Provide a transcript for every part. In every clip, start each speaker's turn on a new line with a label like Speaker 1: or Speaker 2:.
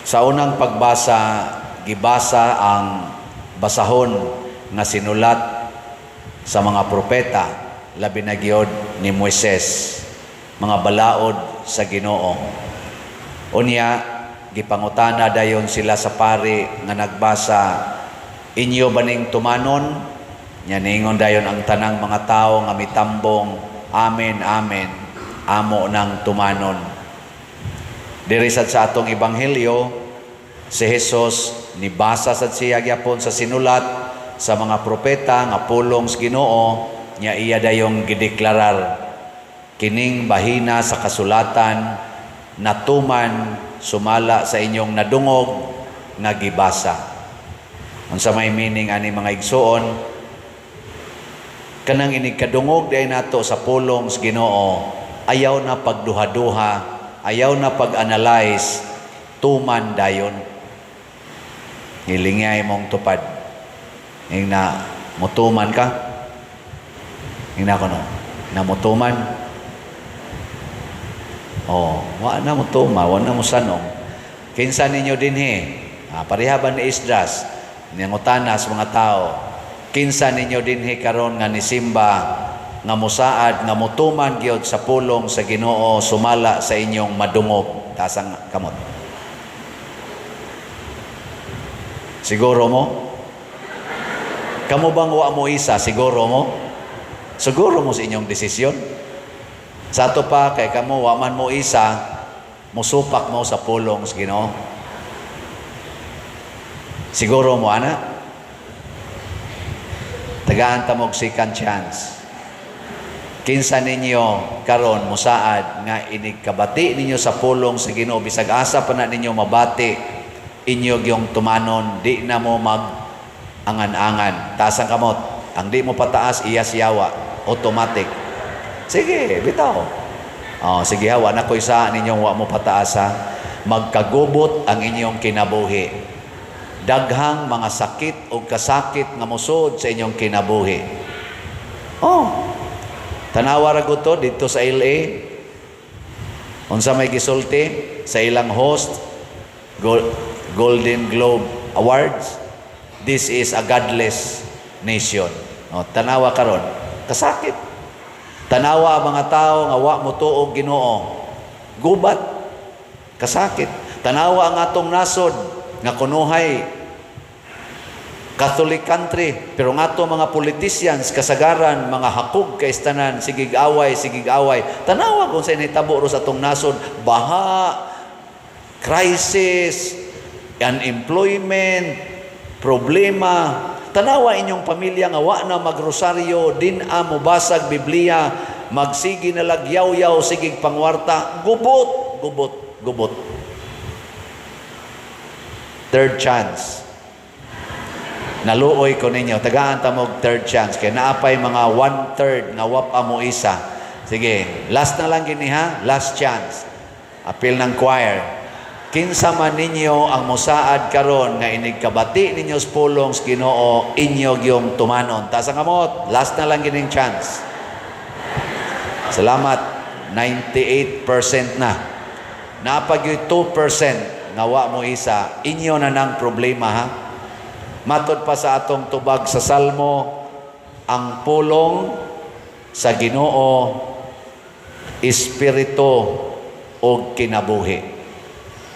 Speaker 1: Sa unang pagbasa, gibasa ang basahon nga sinulat sa mga propeta, labi na gyud ni Moises, mga balaod sa Ginoo. Unya, gipangutana dayon sila sa pari nga nagbasa, "Inyo ba ning tumanon?" Nya ningon dayon ang tanang mga tao nga mitambong, "Amen, amen, amo nang tumanon." Diri sad sa atong ebanghelyo, si Jesus nibasa sad siya gyapon sa sinulat sa mga propeta nga pulong sa Ginoo, nya iya dayong gideklarar, "Kining bahina sa kasulatan natuman sumala sa inyong nadungog nga gibasa." Unsa may meaning ani, mga igsuon? Kanang inig kadungog diay nato sa pulong sa Ginoo, ayaw na pagduha-duha, ayaw na pag-analyze, tuman dayon. Hilingay mong tupad. Ing na mutuman ka? Ing na kono, na mutuman? Oh, wa na mutuma, wa na mo sanong. Kinsa ninyo dinhi? Ah, pareha ba ni Esdras? Nangutana sa mga tao. Kinsa ninyo dinhi karon nga nisimba nga musaad nga mutuman gyud sa pulong sa Ginoo sumala sa inyong madungog? Taas ang kamot. Siguro mo? Kamo bang wa mo isa? Siguro mo? Siguro mo sa inyong desisyon? Sa ato pa, kay kamo, wa man mo isa, musupak mo sa pulong sa Ginoo. Siguro mo, ana? Tagaan ta mo og second chance. Kinsa ninyo karon musaad nga inig kabati ninyo sa pulong sa Ginoo, bisag asa pa na ninyo mabati, inyo gyung tumanon, di na mo mag angan-angan? Taas ang kamot. Ang di mo pataas, iya siyawa. Automatic. Sige, bitaw. Oh, sige ha, wa na ko isa ninyong wa mo pataas ha. Magkagubot ang inyong kinabuhi. Daghang mga sakit o kasakit nga mosud sa inyong kinabuhi. Oh, tanawa ra gud to dito sa LA. Unsa may gisulti sa ilang host, Golden Globe Awards? "This is a godless nation." Oh, tanawa karon, kasakit. Tanawa ang mga tao nga wa mo tuog Ginoo. Gubat. Kasakit. Tanawa ang atong nasod nga kunuhay Catholic country, pero nga ato mga politicians kasagaran mga hakog kay tanan, sigig away, sigig away. Tanawa kung sa nahitabo ro sa atong nasod, baha, crisis, unemployment, problema. Tanawa inyong pamilya nga wa na magrosaryo, din a mobasag Biblia, magsigi na lagyaw-yaw, sigig pangwarta, gubot, gubot, gubot. Third chance. Naluoy ko ninyo, tagaan ta mo og third chance kay naapay mga one-third nga wa pa mo isa. Sige, last na lang gini ha, last chance. Apil ng choir. Kinsa man ninyo ang musaad karon nga inig kabati ninyo sa pulong sa Ginoo, inyo gyung tumanon? Taas ang kamot, last na lang gining chance. Salamat, 98% na. Napag 2% nga wa mo isa, inyo na nang problema ha. Matod pa sa atong tubag sa Salmo, ang pulong sa Ginoo espiritu og kinabuhi.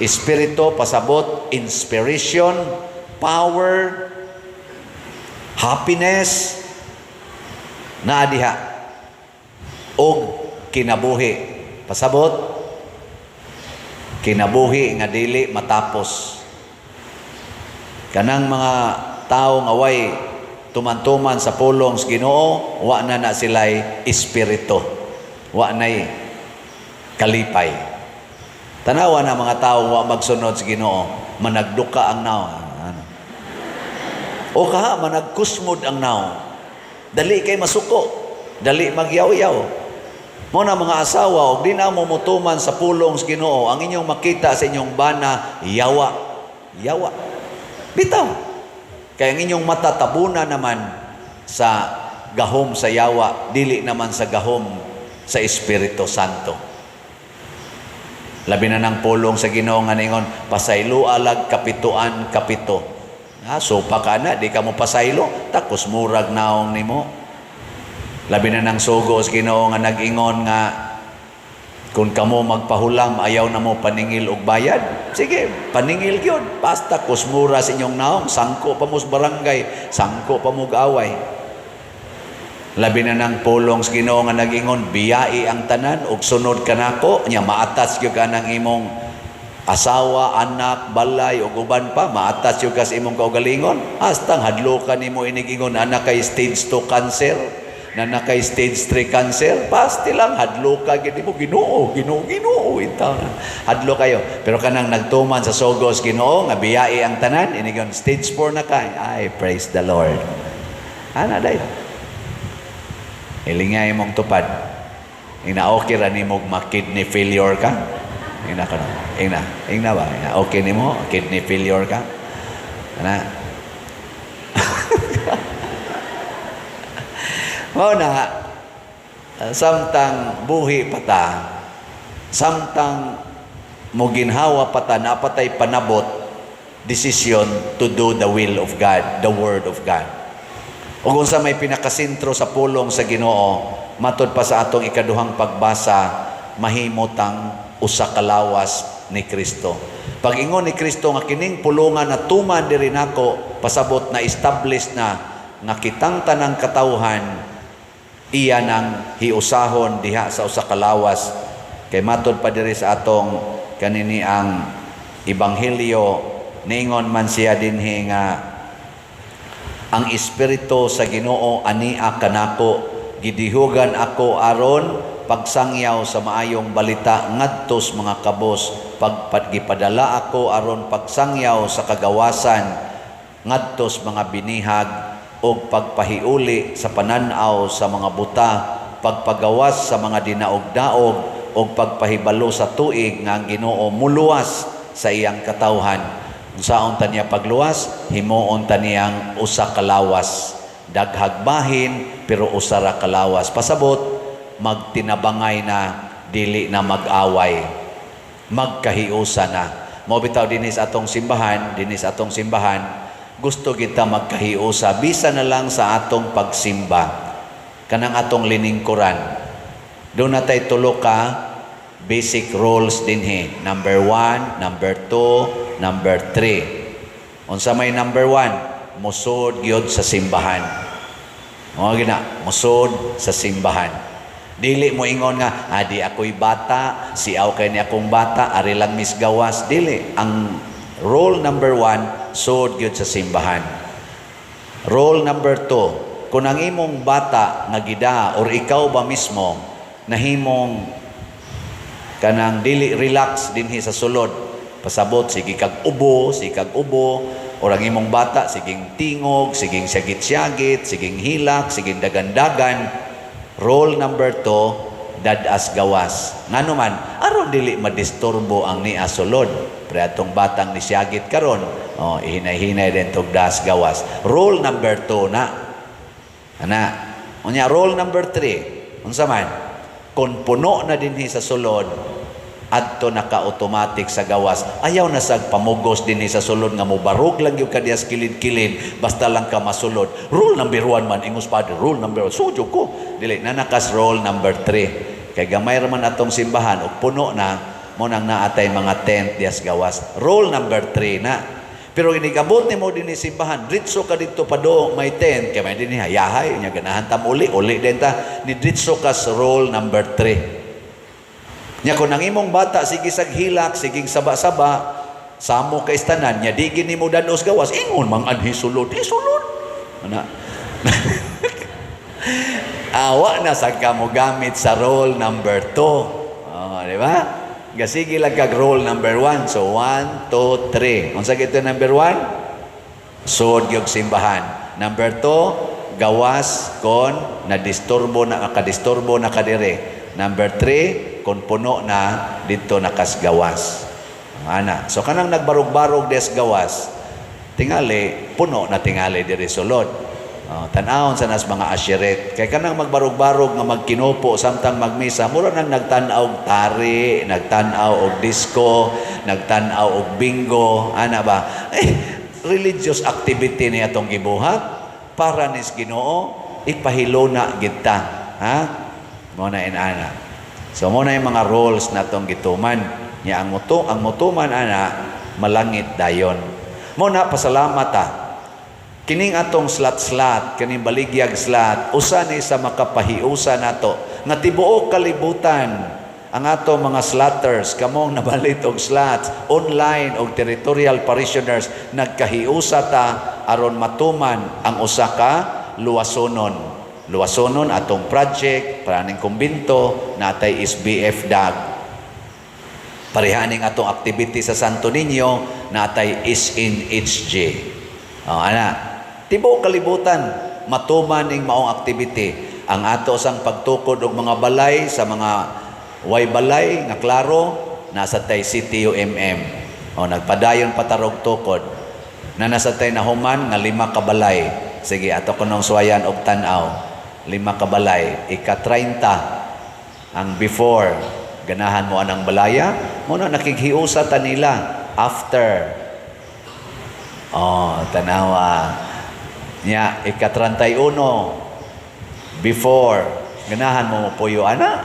Speaker 1: Espiritu pasabot inspiration, power, happiness naa diha og kinabuhi. Pasabot kinabuhi nga dili matapos. Kanang mga tao nga way tuman-tuman sa pulong sa Ginoo, wa na na sila'y espiritu. Wa na'y kalipay. Tanawa na mga tao wa magsunod sa Ginoo, managduka ang naw. Ano? O kaha managkusmod ang naw. Dali kay masuko, dali magyaw-yaw. Mo na mga asawa, og di na mo mutuman sa pulong sa Ginoo, ang inyong makita sa inyong bana, yawa. Yawa. Bitaw. Kaya ang inyong mata tabuna naman sa gahom sa yawa, dili naman sa gahom sa Espiritu Santo. Labi na ng pulong sa Ginoo nga ningon, "Pasayloa lag kapituan kapito." Ha, sopa ka na, di ka mo pasaylo, takos murag naong nimo. Labi na ng sugo sa Ginoo nga nag-ingon nga kung kamo magpahulam, ayaw na mo paningil og bayad. Sige, paningil gyud. Basta kusmura sa inyong naong, sangko pa mo sa barangay, sangko pa mo away. Labi na ng pulong sa Ginoo nga nag-ingon, "Biyai ang tanan ug sunod kanako," nya maatas gyud ka ng imong asawa, anak, balay ug uban pa, maatas gyud ka sa imong kaugalingon. Hastang hadlokan nimo inigingon anak kay stage 2 cancer, na kay stage 3 cancer, pasti lang hadlo ka gid mo, "Ginoo, Ginoo, Ginoo," intaw na. Hadlo kayo. Pero kanang nagtuman sa sugos Ginoo nga biyai ang tanan, inigon stage 4 na kay. Ay, praise the Lord. Ana dayon. Ilingay mong tupad. Ina okay ra nimo ma-kidney failure ka? Ina ka na. Ina, ina ba? Ina, okay nimo kidney failure ka? Ana. Mao na samtang buhi pa ta, samtang moginhawa pa ta, napatay panabot decision to do the will of God, the word of God. Ug unsa may pinakasentro sa pulong sa Ginoo, matod pa sa atong ikaduhang pagbasa, mahimutang usa ka lawas ni Kristo. Pag-ingon ni Kristo nga kining pulungan na tuman diri nako, pasabot na establish na nga kitang tanang katawhan iya nang hiusahon diha sa usa ka lawas. Kay matod pa diri sa atong kanini ang ebanghelyo, niingon man siya dinhi nga ang espiritu sa Ginoo ania kanako, gidihugan ako aron pagsangyaw sa maayong balita ngadto sa mga kabos, pagpadgipadala ako aron pagsangyaw sa kagawasan ngadto sa mga binihag, ug pagpahiuli sa panan-aw sa mga buta, pagpagawas sa mga dinaog-daog, ug pagpahibalo sa tuig nga ang Ginoo muluwas sa iyang katawhan. Unsaon ta niya pagluwas? Himuon ta niyang usa ka lawas. Daghag bahin pero usa ra ka lawas. Pasabot magtinabangay na, dili na mag-away. Magkahiusa na. Mao bitaw dinhi sa atong simbahan, gusto kita magkahiusa bisa na lang sa atong pagsimba. Kanang atong liningkuran. Duna tay tulo ka basic rules dinhi. Number 1, number 2, number 3. Unsa may number 1? Musod gyud sa simbahan. Mao gina, musod sa simbahan. Dili mo ingon nga, "Ah, di ako'y bata, siaw kay ni akong bata, ari lang mis gawas." Dili. Ang rule number 1, sud gyud sa simbahan. Rule number 2, kung ang imong bata nga gida or ikaw ba mismo nahimong kanang dili relax dinhi sa sulod, pasabot sige kag ubo, sige kag ubo, or ang imong bata siging tingog, siging syagit-syagit, siging hilak, siging dagandagan, rule number 2, dad-as gawas. Ngano man? Aron dili madisturbo ang nia sulod. Pre atong batang ni siyagit karon, oh, ihinay-hinay din tog das gawas. Rule number 2 na. Ana. Unya rule number 3. Unsa man? Kung puno na dinhi sa sulod, adto naka-automatic sa gawas. Ayaw na sag pamugos dinhi sa sulod nga mobarog lang gyud ka diya sa kilid-kilid basta lang ka masulod. Rule number 1 man ingos padre, rule number 1. Sudyo ko. Dili na nakas rule number 3. Kay gamay ra man atong simbahan ug puno na mo nang naatay mga tent diya sa gawas. Rule number 3 na. Pero inigabot nimo dinhi simbahan, dritso ka didto pa do may tent kay may dinhi hayahay nya ganahan ta uli, uli din ta ni dritso ka sa rule number 3. Nya kung ang imong bata sige sag hilak, siging saba-saba, samo kay tanan, nya di gini mo danos gawas, ingon mang anhi sulod, di sulod. Ana. Awa na sa ka mo gamit sa rule number 2. Oh, di ba? Gasige lang kag rule number 1. So 1, 2, 3. Unsa gito number 1? Sud gyud simbahan. Number 2, gawas kon na-disturbo na kadisturbo na kadire. Number 3, kung puno na dito nakasgawas. Ana. So kanang nagbarog-barog des gawas, tingali puno na tingali diri sulod. Oh, tan-awon sa nas mga usherette. Kay kanang magbarog-barog nga magkinupo samtang magmisa, mura nang nagtan-aw og tari, nagtan-aw og disco, nagtan-aw og bingo, ana ba? Eh, religious activity ni atong gibuhat para nis Ginoo, ipahiluna gid ta, ha? Mo na inana. So mo na yung mga roles natong gituman. Nya ang mutuman ana, malangit dayon. Mo na pasalamat ta. Kining atong slot-slot, kining baligyag slot, usa ni sa makapahiusa nato nga tibuok kalibutan ang ato mga slotters, kamong nabalit og slots, online og territorial parishioners, nagkahiusa ta aron matuman ang usa ka luwasonon. Luwasonon atong project, para ning kumbinto, natay SBF DAG. Parehaning atong activity sa Santo Niño, natay SNHG. Oh, ana. Tibuok kalibutan, matuman ning maong activity. Ang ato sang pagtukod og mga balay sa mga way balay nga klaro, nasa tay CTUMM. O nagpadayon patarog tukod. Na nasa tay nahuman nga lima ka balay. Sige, ato kunong suwayan og tan-aw. Lima ka balay, ika-30 ang before, ganahan mo anang balaya, mo na nakighiusa ta nila after. Oh, tanawa. Nya, ika-31, before, ganahan mo puyo ana,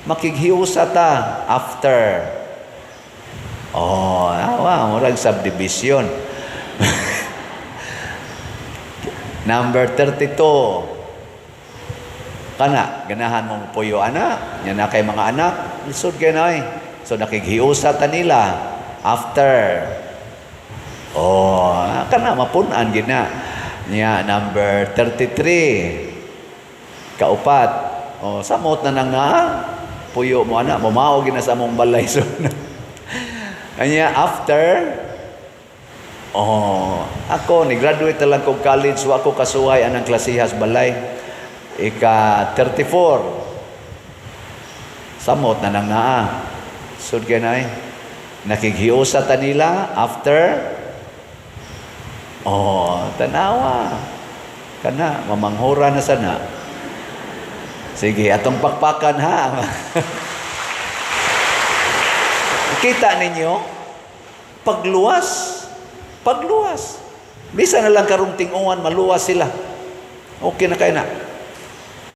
Speaker 1: makighiusa ta after. Oh, awa, murag subdivision. Number 32. Kana, ganahan mo puyo ana, nya na kay mga anak, lisod kay na. So nakighiusa ta nila after. Oh, kana mapun-an gid na. Nya number 33. Kaupat. Oh, samot na nang naa. Puyo mo ana, mumao gid na sa among balay so. Kanya after. Oh, ako ni graduate na lang kog college, wa ko kasuway anang klasihas balay. Ika 34. Samot na nang naa. Sud kay nay. Nakighiusa ta nila after. Oh, tanawa. Kana mamanghura na sana. Sige, atong pakpakan ha. Kita ninyo, pagluwas, pagluwas. Bisa na lang karong tinguan, maluwas sila. Okay na kayo na.